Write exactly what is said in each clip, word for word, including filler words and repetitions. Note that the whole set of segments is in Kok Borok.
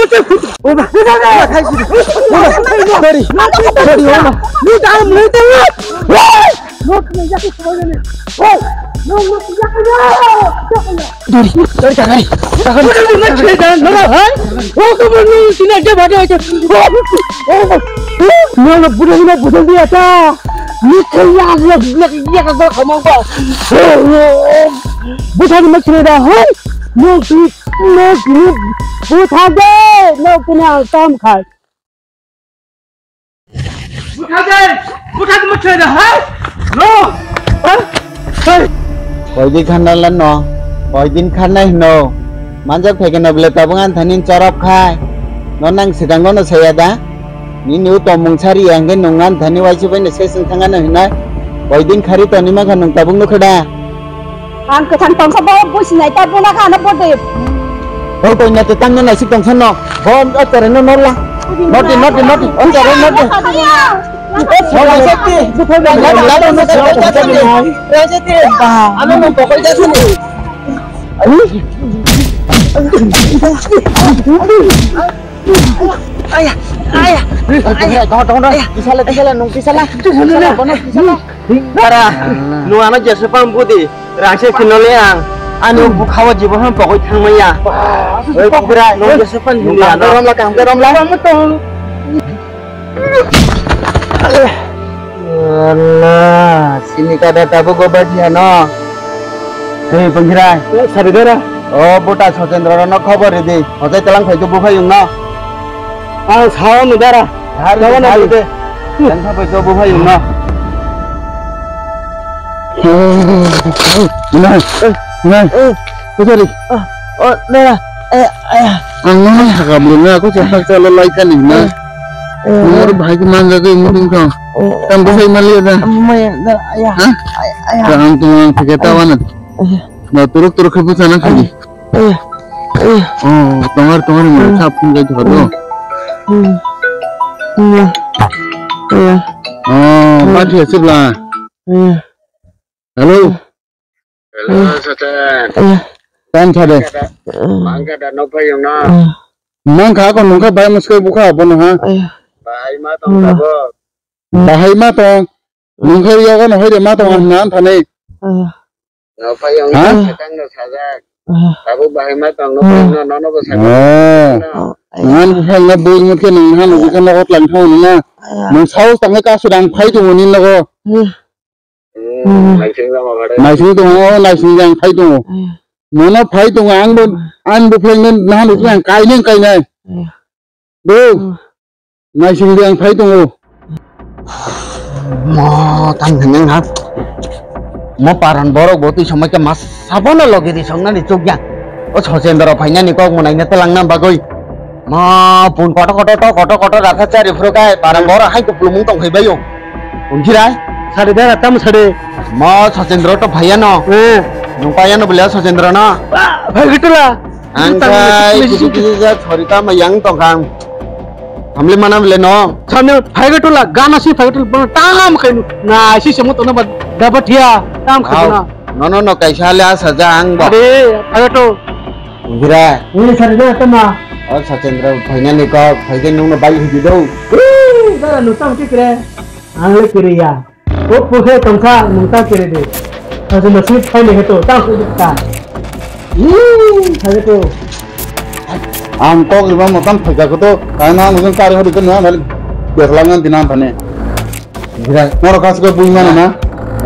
Sorry. Sorry, oma. Sorry, sorry, sorry. Sorry. Nono, buddha, buddha, dia ta. Ni kaya, dia, dia, dia, kagak kamang ba. Buddha ni maksud dah, hai? Nok ni, nok ni, buta de, nok ni ang kam khai. Buta de, buta de maksud dah, hai? No, hai, hai. Koidin kharna lan no, koidin kharna hino. Manjak phai khe no bele tabung an thanin chorap khai. No nang sidango no saya da? Nini o tongmung sari ya hwnkhe nwng ngan thani waisa bai no se swng thangano hinai. Koidin khari toni mankha nwng tabuk nukha da? Ang kwthang tongsa bo businai ta buna khana bode. Bo koina te tangna naisik tongsa no. Bo o tere no norla. Noti, noti, noti. O tere noti. Norla sati. Noti, noti, noti, noti. Ano no pokol jasuni. Ayah, ayah, ayah. Tong, tong, tong. Ayah. Tisala, tisala, nung tisala. Tisala, kono tisala. Dara, nung ano jesa pang budi. Rangse sinole ang. Ani bukhawa jibon han pokoi thangmaya. Oi, bukra, nung jesa pang hindi ano. Romla, kam ke romla. Allah, sini kada tabu gobar dia no. Hei, Penghirai. Eh, sari dara. Oh, buta Sotendra no khobor ridi. Hotai telang phai tu bukhai yung no. Ang sao nu dara. Hari sao na de. Telang phai tu bukhai yung no. Nai, nai. Sorry. Oh, dara. Eh, ayah. Ang no sakam lu na, aku cepat kalau laikan ini. Umur baik mana ke umur ini kau. Tang bwsai maliya da? Maya da, ya. Ha? Ay, ay. Tang tong ang thike ta wana. Ay. Na turuk turuk khe bwsana khali. Ay. Ay. Oh, tongar tongar mo sap phung gai thor do. Hmm. Hmm. Ay. Oh, ba thia sibla. Ay. Hello. Hello, Sachan. Tam thade. Mangka da nok phai yung na. Mangka ko nungkha bai muske bukha bono ha. Bahai ma tong tabo. Bahai ma tong. Nungkha yogo no hoide ma tong na thane. Nok phai yung na, Sachan no sajak. Tabo bahai ma tong nok phai yung na, nono bo sajak. Oh. Ngan phai na bui mutke nung ha nung ka nok lang thong na. Nung saus tang ka sudang phai tu ni nogo. Hmm, naising tongma khe. Naising tongo, naising jang phai tongo. Hmm. Nono phai tongo, ang bo, hmm, ang bo phai nang, nahan bo phai kainai, kainai. Hmm. Do. Hmm. Naising jang phai tongo. Mo, tang nang ha. Mo paran borok bo twi somai khe mas sabono logi ri songnani chukya. O Sochendra phainani kok mwnaina twlangna bagwi. Ma, pun kotor kotor to, kotor kotor rakha chari phuru kai, para bora hai kuplumung tong khai bayo. Pun khirai? Sari dara tam sari. Ma, Sachendra to phaiya no. Eh. Nung paiya no bole Sachendra no. Ba, phai gitula. Ang kai kisi kisi ja chori ta ma yang tong kang. Hamle mana bole no. Samne phai gitula, gana si phai gitula, bana tam khai no. Na, si semo to na ba, dapat ya, tam khai na. No, no, no, kaisa le asa ja ang ba. Are, phai to. Gira. Ni sari na tama. O Sachendra phainani kok, phaikhe nungno bai hidi do. Ui, dara no tang kikre. Ang le kiriya. O pukhe tongkha nung tang kire de. Sachendra sweet phaini heto, tang kire ta. Ui, thage to. Ang kok riba motam phaika ko to, kaina ang jeng kari hodi to na, bel bekhlang ngan dinam phane. Gira. Moro kas ko bui mana na?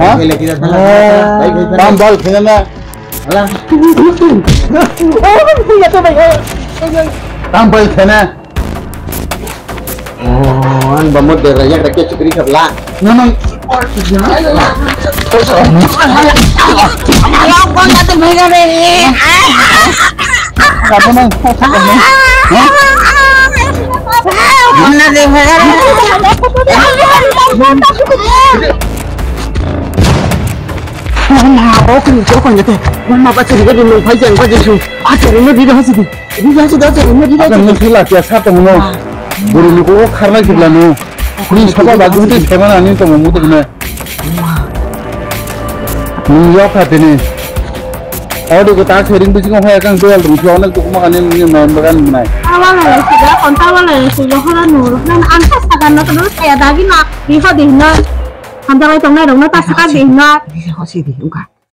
Ha? Bel kira ta. Tam bal khena na. Ala. Tam bai khene. Oh, ang bamot de raya rake chukri khabla. Nang. Kamu nang. Mama, oh, kini jauh kan jete. Mama, baca juga di rumah yang baca su. Ajar ini di rumah sini. Di rumah sini, ajar ini di rumah sini. Akan mesti lah, biasa temen lo. Buru luku, oh, karena kita lo. Ini siapa baju itu, siapa nani, temen muda kena. Ini apa tadi? Audio ko ta sharing bisi ko haya kang dual dum sio na ko ma kan ni non bagan nai. Awal na sida, konta wala sida, hora nur. Nan anta sagan na to saya dagi na, di ho di na. Hamjalai tongnai rokno ta sakha di hwnna. Bisa hosi di, wngkha.